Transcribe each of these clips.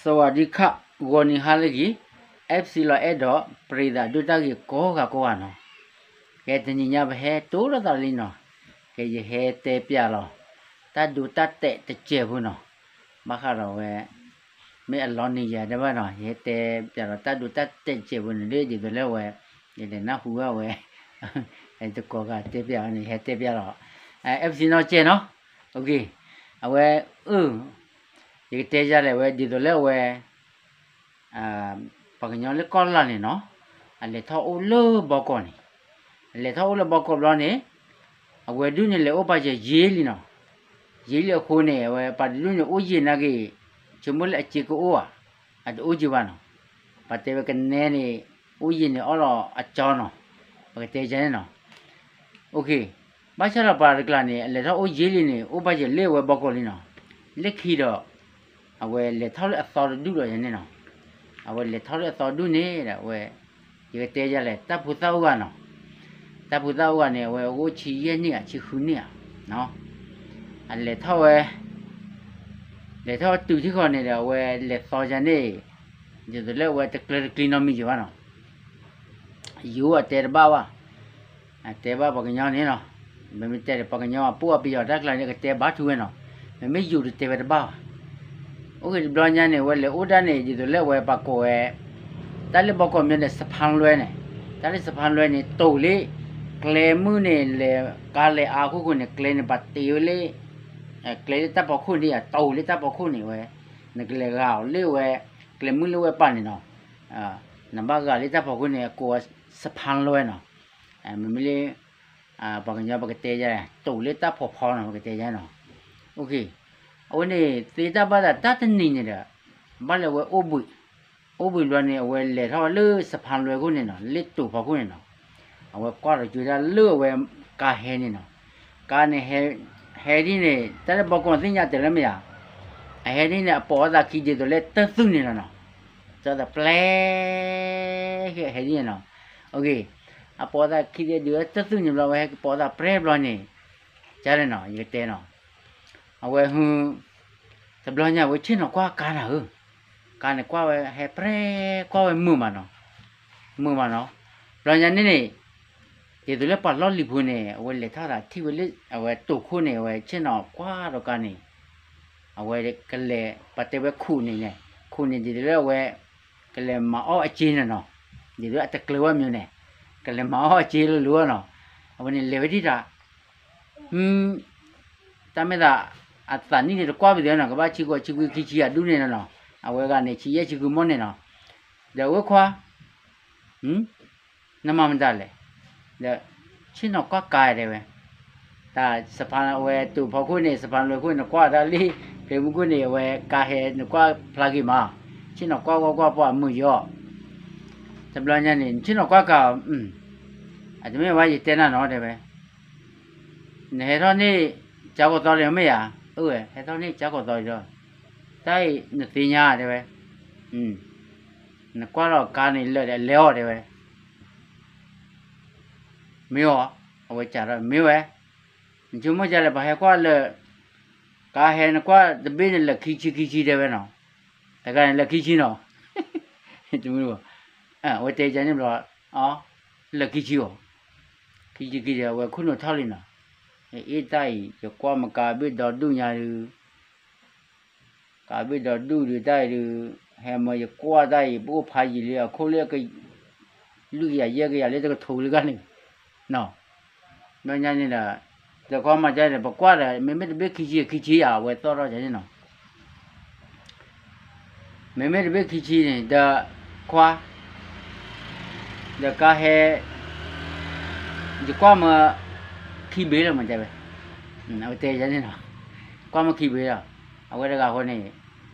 စဝးဒံခး ဂီၤနံၤဟါလၢအဂ့ၤ, FC လီၤအဲၣ်ဒိး ပရံသးဒိၣ်တၢ်ဂ့ၤကိးဂၤကိးဂၤနီၤ, ကဲတနံၤညါပဟဲတိၢ်လိာ်သးလံနီၤ, ကဲယဟဲတဲပျးလီၤ တၢ်ဒိတၢ်တဲာ်တစဲးဖိနီၤ, ဘၣ်ဃးဒီးဝဲ မ့ၢ်အလီၤနံၤယၤဒဲးဘၣ်နီၤ, ယဟဲတဲပျးလီၤတၢ်ဒိတၢ်တဲာ်တစဲးဖိန့ၣ် ဒ်သိးလၢဝဲ ယလဲၤနၢ်ဟူဝဲဝဲ တကိးဂၤတဲပျးန့ၣ် ယဟဲတဲပျးလီၤ, FC နီၢ်ကဲနီၤ, အဝဲ အၢ ယကတဲယၤလဲၣ်ဝဲ ဒ်သိးလၢအဝဲ ပှၤကညီလၢကီၢ်လၢ်န့ၣ်နီၤ, အလဲၤထီၣ်အိၣ်လၢဘီကီၢ်န့ၣ်, အလဲၤထီၣ်အိၣ်လၢဘီကီၢ်ဘျီန့ၣ်, အဝဲဒၣ်န့ၣ်လဲၤအိၣ်ပာ်စၢၤယ့လံနီၤ, ယ့လံအဃိန့ၣ် အဝဲပှၤတဒူၣ်န့ၣ်အိၣ်ယံၤနာ်က့ၤ, ဆိကမိၣ်လၢအစ့ကအိၣ်ဧါ, အတအိၣ်က့ၤဘၣ်နီၤ, ပှၤတဲဝဲကနဲန့ၣ် အိၣ်ယံၤန့ၣ်အီၣ်လီၤအကၠီနီၤ, ပကတဲယၤန့ၣ်နီၤ ဘၣ်ဆၣ်ဒီးပှၤတကျါန့ၣ် အလဲၤထီၣ်အိၣ်ယ့လံန့ၣ် အိၣ်ဘၣ်ယဲၢ်လၢအဝဲဘီကီၢ်လံနီၤ, လၢခံဒီး အဝဲလဲၤထီၣ်လၢအသီတဒူၣ်ဒီးယၤန့ၣ်နီၤ, အဝဲလဲၤထီၣ်လၢအသီဒူၣ်န့ၣ်ဒီးအဝဲ ယကတဲယၤလဲၣ် တၢ်ဖိသၣ်အိၣ်ဂၤနီၤ, တၢ်ဖိသၣ်အိၣ်ဂၤန့ၣ် အဝဲအိၣ်ဆံယဲၢ်နံၣ်ဧါ ဆံဃုနံၣ်ဧါ, အလဲၤထီၣ်ဝဲ လဲၤထီၣ်တုၤထံဃီန့ၣ်ဒီး အဝဲလဲၤသီယၤန့ၣ်, ဒ်သိးလၢအဝဲတကျၢၤတကျံၤနီတမံၤယၤဘၣ်နီၤ, ယိၤအတဲတဘၣ်ဘၣ်, အတဲဘၣ်ပှၤကညီန့ၣ်နီၤ, မ့မ့ၢ်တဲဒီးပှၤကညီအပူၤအပယီၤတၢ်ကျါန့ၣ် ကတဲဘၣ်ထူဝဲနီၤ, မ့မ့ၢ်ယိၤတတဲဝဲတဘၣ်ဘၣ်, အိၣ်ဂ့ၤတဘျီညါန့ၣ် အဝဲလဲၤအိၣ်ဒၣ်န့ၣ် ဒ်သိးလၢအဝဲပှၤကိးဝဲ, တၢ်လၢဘီကီၢ်မ့ၢ်န့ၣ် စဖါလွဲန့ၣ်, တၢ်လၢစဖါလွဲန့ၣ် တိာ်လၢ ကျဲမုၢ်န့ၣ်လဲၤ ကါလဲၤအါခိၣ်ခိၣ်န့ၣ် ကျဲန့ၣ်ပှၤတ့ဝဲလၢ ကျဲလၢတၢ်ဖီခိၣ်န့ၣ် တိာ်လၢတၢ်ဖီခိၣ်န့ၣ်ဝဲ, နကလဲၤဂၤအီၤလၢဝဲ ကျဲမုၢ်လၢဝဲပာ်န့ၣ်နီၤ, နဘၣ်ဂၤလၢတၢ်ဖီခိၣ်န့ၣ် အကိးဝဲစဖါလွဲနီၤ, မ့မ့ၢ်လၢ ပှၤကညီပကတဲယၤ တိာ်လၢတၢ်ဖီဖီနီၤ ပကတဲယၤနီၤ, အဝဲန့ၣ် သ့တၢ်ဘၣ်သးတၢ်တနံၤန့ၣ်ဒီး ဘၣ်လၢအဝဲအိၣ်ဘှံး, အိၣ်ဘှံးဘျီန့ၣ် အဝဲလဲၤထီၣ်လၢစဖါလွဲခိၣ်န့ၣ်နီၤ လၢတိာ်ဖီခိၣ်န့ၣ်နီၤ, အဝဲကွၢ်ဒီးကၠိတၢ်လၢအဝဲကါဟဲန့ၣ်နီၤ, ကါန့ၣ် ဟဲဒ်န့ၣ် တၢ်လၢဘီကီၢ်သ့ၣ်ညါတဲလၢမ့ၢ်ဧါ, အဟဲဒ်န့ၣ် အပိာ်အသးခံဒ်သိးလၢတၢ်သူၣ်န့ၣ်လီၤနီၤ, ကၠီသးပျဲ ဟဲဒ်န့ၣ်နီၤ, အပိာ်အသးခံဒ်သိးလၢတၢ်သူၣ်န့ၣ်ဘျီ အဝဲဟဲကပိာ်အသးပျဲဘျီန့ၣ်, ကန့ၣ်နီၤ ယကတဲနီၤ အဝဲဟု တဘျီညါဝဲဆ့ၣ်နီၤကွၢ်ကါနၤဧၢ, ကါန့ၣ်ကွၢ်ဝဲဟဲပြဲ ကွၢ်ဝဲမုာ်မးနီၤ, မုာ်မးနီၤ, ဘျီညါန့ၣ်န့ၣ် ဒ်သိးလၢပှၤလီၢ်လံၤဖိန့ၣ် အဝဲလဲၤထီၣ်သးထံၣ်ဝဲလၢ အဝဲတိာ်ခိၣ်န့ၣ် အဝဲဆ့ၣ်နီၤကွၢ်ဒီးကါန့ၣ် အဝဲကလဲၤ ပှၤတဲဝဲခူၣ်န့ၣ်န့ၣ် ခူၣ်န့ၣ်ဒ်သိးလၢအဝဲ ကလဲၤမၤအီၣ်အစ့န့ၣ်နီၤ, ဒ်သိးလၢအတကျၢၤဝဲမ့ၢ်န့ၣ် ကလဲၤမၤအီၣ်အစ့လိၤလိၤနီၤ, အဝဲန့ၣ်လဲၤဝဲဒ်တၢ် တၢ်မ့ၢ်သး အသးနံၣ်န့ၣ်တကွၢ်ပသ့ၣ်နီၤ ကဘၣ်ဆံဃိးဆံခွံခံဆံအဒူၣ်န့ၣ်နီၤ, အဝဲဂၤန့ၣ် ဆံယဲၢ်ဆံဃုမ့ၢ်န့ၣ်နီၤ, ဒီးအဝဲခွါ နမၤမတၤလဲၣ်, ဒီး ဆ့ၣ်နီၤကွၢ်ကါတဲဝဲ, တၢ်စဖါဝဲတိာ်ဖီခိၣ်န့ၣ် စဖါလွဲခိၣ်န့ၣ် နကွၢ်တၢ်လံ, ဖဲမုၢ်ခိၣ်န့ၣ် အဝဲကါဟဲနကွၢ်ဖျါဂ့ၤမး, ဆ့ၣ်နီၤကွၢ်ကွၢ်ကွၢ်ပှၤမုာ်ယီၤ, တဘျီညါန့ၣ် နဆ့ၣ်နီၤကွၢ်ကါ, အတမ့ၢ်ဝဲယတဲနၤနီၤတဲဝဲ နဟဲထီၣ်န့ၢ် ကၠါကီၤသီလံမ့ၢ်ဧါ, အၢဝဲ ဟဲထီၣ်န့ၢ်ကၠါကီၤသီဒီး, တၢ်အံၤနသ့ၣ်ညါတဲဝဲ, နကွၢ်လီၤကါန့ၣ်လၢာ်ဒီးလဲၤအီၤတဲဝဲ, မ့ၢ်အီၤ, အဝဲစံးထီၣ်မ့ၢ်ဝဲ, နဆိကမိၣ်ဒ်လဲၣ် ပှၤဟဲကွၢ်လၢာ်, ကါဟဲနကွၢ်တဘ့ၣ်န့ၣ်လၢာ်ခံဆံခံဆံတဲဝဲနီၤ, တဂၤန့ၣ်လၢာ်ခံဆံနီၤ, တမုၢ်, အဝဲတဲယၤန့ၣ်ဘျီ, လၢာ်ခံဆံအီၤ, ခံဆံခံဆံအဝဲခိၣ်နူာ်ထီၣ်လံနီၤ, အ့ၣ်တၢ်အံၤ ယကွၢ်မကါဘ့ၣ်ဒီဒူၣ်ညါဒုး ကါဘ့ၣ်ဒီဒူၣ်ဒုးတၢ်အံၤဒုး, ဟဲမၢယကွၢ်တၢ်အံၤ ပအိၣ်ဖးယံာ်လံအခိၣ်လၢ လွံၢ်ကယၤယဲၢ်ကယၤလၢတကထိလၢဂၤန့ၣ်, ဘျီညါန့ၣ်ဒီး, တခီမၤဒ်န့ၣ် ပကွၢ်ဒီး မ့မ့ၢ်တဘ့ၣ်ခံဆံခံဆံဧါ အဝဲသီၣ်ထီၣ်ယၤန့ၣ်နီၤ မ့မ့ၢ်တဘ့ၣ်ခံဆံန့ၣ် ဒီး ခွါ, ဒီးကါဟဲ, ယကွၢ်မၢ ခံဘ့ၣ်လီၤမးတဲဝဲ, အဝဲတဲယၤန့ၣ်နီၤ, ကွၢ်မၢခံဘ့ၣ်လီၤ, အဝဲတဂၤဃီန့ၣ်,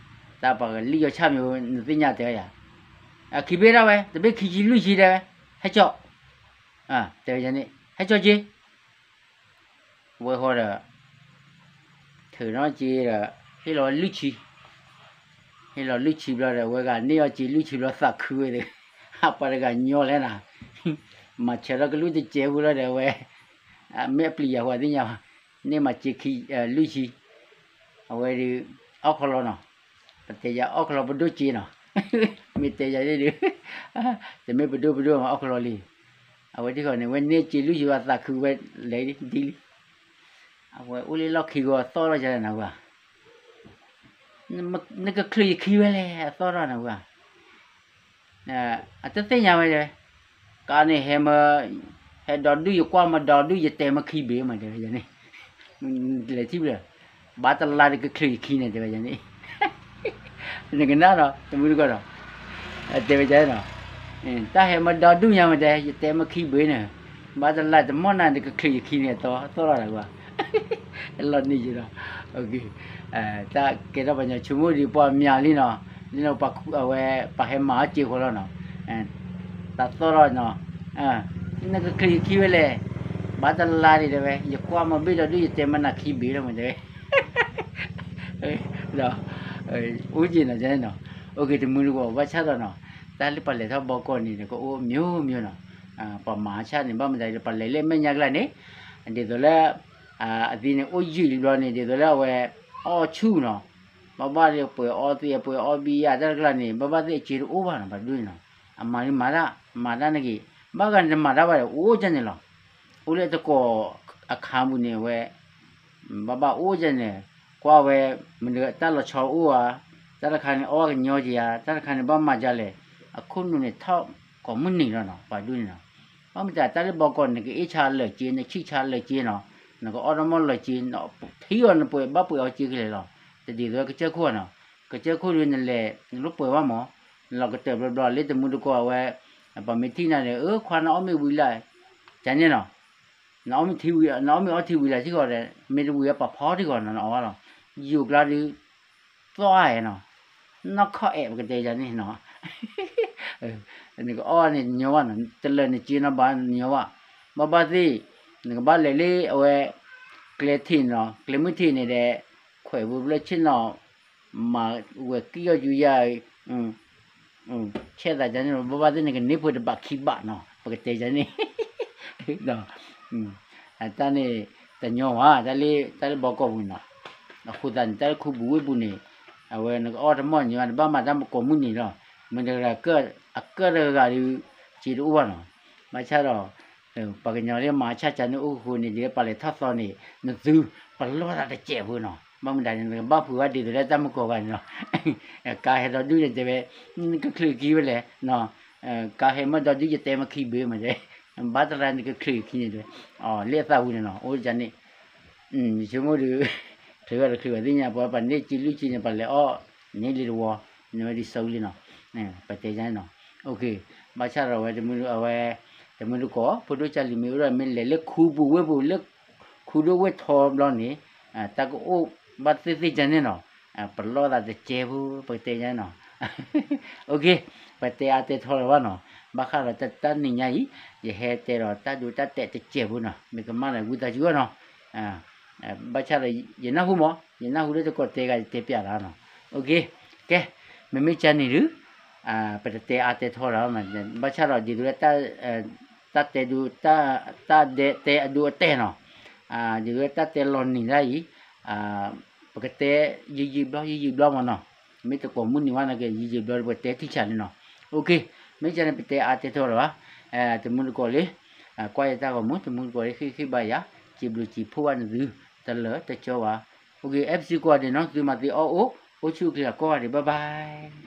တၢ်ပှၤကလံၣ်ယီၤဆၣ်မ့ၢ် နသ့ၣ်ညါတဲယၤ, ခံဘ့ၣ်ဒၣ်ဝဲ တဘ့ၣ်ခံဆံလွံၢ်ဆံတဲဝဲ, ဟဲကၠီ, တဲဝဲန့ၣ် ဟဲကၠီက့ ဝဲဃီဒီး ထုးနီၣ်က့ဒီး ဟ့ၣ်လီၤဝဲလွံၢ်ဆံ, ဟ့ၣ်လီၤလွံၢ်ဆံဘျီဒီး အဝဲဂၤန့ၢ်အီၣ်က့လွံၢ်ဆံဘျီသးခုဝဲသ့ၣ်, ဟးပှၤတဂၤညီလဲၣ်နၤ, မၤဆၢထီၣ်ကလူၢ်တစဲးဖိလီၤဒီးအဝဲ, မ့ၢ်အပျံၤယၤဃိသ့ၣ်ညါဘၣ်, န့ၢ်မၤစ့လွံၢ်ဆံ, အဝဲဒီး အီၣ်ခီလီၤနီၤ, ပတဲယၤအီၣ်ကလီပဒိၣ်စ့နီၤ, မ့ၢ်တဲယၤဒ်ဒီး, တမ့ၢ်ပဒိၣ်ပဒိၣ်မးအီၣ်ကလီလံ, အဝဲဒ်ဃီန့ၣ် ဝဲန့ၢ်စ့လွံၢ်ယွၤသးခုဝဲလဲၤဒ်လံ, အဝဲအိၣ်လၢလီၢ်ခံဂီၤသီၣ်ထီၣ်ယၤနဝဲ, နကချုးယခံဝဲလဲၣ်အသီၣ်ထီၣ်နဝဲ အတသ့ၣ်ညါဝဲဒၣ်, ကန့ၣ်ဟဲမ, ဟဲဒီဒူၣ်ယကွၢ်မဒီဒူၣ်ယတဲမခံဘ့ၣ်မးတဲဝဲယၤန့ၣ်, လဲၤထံၣ်ဖျၢၣ်, ဘၣ်တလါတကချုးယခံန့ၣ်တဲဝဲယၤန့ၣ်, နကနၣ်ဒီး တမုၢ်တကီၢ်ဒီး, တဲဝဲယၤန့ၣ်, တၢ်ဟဲမဒီဒူၣ်ညါမးတဲ ယတဲမခံဘ့ၣ်န့ၣ်, ဘၣ်တလါတမီၢ်နၤတကချုးယခံန့ၣ်အသီၣ်, အသီၣ်ထီၣ်လၢၤကွၢ်, လီၤနံၤယဒီး, တၢ်ကဲထီၣ်ပှၤညီဆိကမိၣ်ဒ်ပှၤမၠးလံနီၤ, လၢနပှၤခူအဝဲ ပှၤဟဲမၤအီၣ်စ့ဃီလီၤနီၤ, တၢ်သီၣ်ထီၣ်နီၤ, နကချုးယခံဝဲလဲၣ်, ဘၣ်တလါဒံးတဲဝဲ ယကွၢ်မဘ့ၣ်ဒီဒူၣ်ယတဲမနၤခံဘ့ၣ်လီၤမးတဲဝဲ, ဒီး, အိၣ်က့ၤနီၤန့ၣ်နီၤ, အိၣ်က့ၤတမုၢ်တကီၢ် ဘၣ်ဆၣ်ဒီးနီၤ, တၢ်လၢပှၤလဲၤထီၣ်ဘီကီၢ်န့ၣ်ဒီး ကအိၣ်မျိုးမျိုးနီၤ, ပှၤမၤဆၣ်န့ၣ် ဘၣ်မတၤဒီး ပှၤလဲၤလၢမဲာ်ညါကျါန့ၣ်, ဒ်သိးလၢ, အသ့ၣ်န့ၣ်အိၣ်ယုာ်လံဘျီန့ၣ် ဒ်သိးလၢအဝဲ, အီၣ်ဆူၣ်နီၤ, ဘၣ်ဘၣ်ဒီးပှဲၤအီသံးပှဲၤအီဘံယၤတၢ်တကျါန့ၣ် ဘၣ်ဘၣ်သ့ၣ်အစ့တအိၣ်ဘၣ်နီၤ ပှၤဒိၣ်န့ၣ်နီၤ, အမၤဒ်မၤတၢ်, မၤတၢ်န့ၣ်က့ၤ, ဘၣ်ဂၤန့ၣ်တမၤတၢ်ဘၣ်ဒီး အိၣ်ကန့ၣ်လီၤ, အိၣ်လၢတကိးအခါပူၤန့ၣ်ဝဲ ဘၣ်ဘၣ်အိၣ်ကန့ၣ်, ကွၢ်ဝဲ, မ့ၢ်တၢ်လီၤဆီအိၣ်ဧါ, တၢ်တခါန့ၣ်အီၣ်ကညီက့ၤဧါ, တၢ်တခါန့ၣ်ဘၣ်မၤဒ်လဲၣ်, အခိၣ်နူာ်န့ၣ်ထီၣ်ကိးမုၢ်နံၤလီၤနီၤ ပှၤဒိၣ်န့ၣ်နီၤ, ဘၣ်မတၤတၢ်လၢဘီကီၢ်န့ၣ် နကအ့ၣ်ဆါလၢာ်က့ နဆံၣ်ဆါလၢာ်က့နီၤ, နကအီၣ်တမီၢ်လၢာ်က့, ထံအီၤနပှဲၤဘၣ်ပှဲၤအီၤက့ကလဲာ်လီၤ, တဒ်သိးကစၢၢ်ခိၣ်နီၤ, ကစၢၢ်ခိၣ်ဒ်နလဲၤ, နလိၣ်ပှဲၤဘၣ်မး, နလီၤကတၢၢ်ဘျီဘျီလၢတမုၢ်တကီၢ်အဝဲ, ပှၤမ့ၢ်ထံၣ်နၤဒီး အၢ ခွါနအီၣ်မ့ၢ်ဝံၤလၢ, ကန့ၣ်နီၤ နအီၣ်မ့ၢ်အီထံဝံၤလၢထံဂီၤဒီး မ့ၢ်တဝံၤအပှၤဖီထံဂီၤနီၤ နအီၣ်ဘၣ်လီၤ, ယိာ်ကျါဒုး, သီၣ်အါနီၤ, နီၢ်ခီၣ်အဲၣ်ပကတဲယၤန့ၣ်နီၤ, နကအီၣ်န့ၣ်ညီဘၣ်နီၤ တလၢာ်နက့နီၤဘၣ်ညီဘၣ်, ဘၣ်ဘၣ်သ့ၣ်, နကဘၣ်လဲၤလၢအဝဲ, ကျဲထံးနီၤ ကျဲမုၢ်ထံးန့ၣ်ဒီး, ခွဲးပူၤဖျၢၣ်ဆ့ၣ်နီၤ, မၤဝဲကံၣ်အီၣ်ယူၤယၤ, ဆဲးသးန့ၣ် ဘၣ်ဘၣ်သ့ၣ်နကန့ၢ်ဖိတဘးခံဘးနီၤ ပကတဲယၤန့ၣ်, တၢ်န့ၣ်, တညီဘၣ် တၢ်လၢဘီကီၢ်ပူၤနီၤ, အဃိသတးန့ၣ် တၢ်လၢခူပူၤဝ့ၢ်ပူၤန့ၣ်, အဝဲနကအီၣ်တမီၢ်ညီ နဘၣ်မၤတၢ်ကိးမုၢ်နံၤလီၤ, မ့ၢ်တဂၤ, အကၢၣ်တဂၤဒီး, စ့တအိၣ်ဘၣ်နီၤ, ဘၣ်ဆၣ်ဒီး, ပှၤကညီလၢမၤဆၣ်ကန့ၣ်အိၣ်ဃိန့ၣ် ဒ်ပှၤလဲၤထီၣ်သီန့ၣ် နသု, ပလီၢ်သးတစဲးဖိနီၤ ဘၣ်မတၤန့ၣ် နကဘၣ်ဖုးဘၣ်ဒ်သိးလၢတၢ်မုၢ်ကီၢ်ဂၤန့ၣ်နီၤ, ကါဟဲဒီဒူၣ်န့ၣ်တဲဝဲ, နကချုးခံဝဲလဲၣ်, ကါဟဲမ့ၢ်ဒီဒူၣ်ယတဲမခံဘ့ၣ်မးတဲ, ဘၣ်တရါနကချုးခံန့ၣ်တဲဝဲ, လၢအသးပူၤန့ၣ်နီၤ အိၣ်ကန့ၣ်, ဆိကမိၣ်ဒီး, ချုးဝဲတချုးဝဲသ့ၣ်ညါ ပှၤပှၤန့ၢ်စ့လွံၢ်စ့န့ၣ် ပှၤလဲၤအီၣ်န့ၢ်လံတဝီ, နဝဲဒ်စီလံနီၤ, ပတဲယၤန့ၣ်နီၤ, ဘၣ်ဆၣ်ဒီးဝဲ, အဝဲ, တမုၢ်တကိး ဖိဒိၣ်ကၢ်လံၤမ့ၢ်အိၣ်ဒီး မ့ၢ်လဲၤလၢခူပူၤဝ့ၢ်ပူၤလၢ, ခူဒိၣ်ဝ့ၢ်ထီဘျီန့ၣ်, တၢ်ကအိၣ်ဘၣ်သ့ၣ်သ့ၣ်ကန့ၣ်နီၤ, ပလီၢ်သးတစဲးဖိ ပကတဲယၤန့ၣ်နီၤ, ပတဲအါတဲထီလၢၤဘၣ်နီၤ, ဘၣ်ဃးဒီးတၢ်နံၤညါအံၤ, ယဟဲတဲဒီးတၢ်ဒိတၢ်တဲာ်တစဲးဖိနီၤ မ့ၢ်ကမၣ်လၢဝံသးစူၤအီၤနီၤ, ဘၣ်ဆၣ်ဒီး, ယနၢ်ဟူမး ယနၢ်ဟူလၢတကိးတဲဂၤယတဲပျးလီၤနီၤ, ကဲ, မ့မ့ၢ်ကန့ၣ်ဒုး, ပတတဲအါတဲထီလၢၤ, ဘၣ်ဆၣ်ဒီးဒ်သိးလၢ, တၢ်တဲဒိ, တၢ်တဲအဒိအတဲာ်နီၤ, ဒ်သိးလၢတၢ်တဲလီၤနံၤဒၣ်အံၤ, ပကတဲ, ယံာ်ယံာ်ဘျီ ယံာ်ယံာ်ဘျီမးနီၤ, မ့ၢ်တကိးမုၢ်နံၤဝဲန့ၣ်က့ၤ ယံာ်ယံာ်ဘျီပတဲထံဆးန့ၣ်နီၤ, မ့ၢ်ကန့ၣ် ပတဲအါတဲထီလၢၤဘၣ်, တမုၢ်တကိးလံ, ကွၢ်ယတၢ်ဂီၤမူ တမုၢ်တကိးလံ ဃ့ၢ်ဃ့ၢ်ဘါယၤ, စံးဘျုးစံးဖှိၣ်ဘၣ်နသု, တလၢာ်တကၠီဘၣ်, အဲဖ်စံကွၢ်ဒ့နီၤ သုမၤသ့အီၣ်အိၣ်, အိၣ်ဆူၣ်အိၣ်ချ့ကိးဂၤဒဲး bye bye.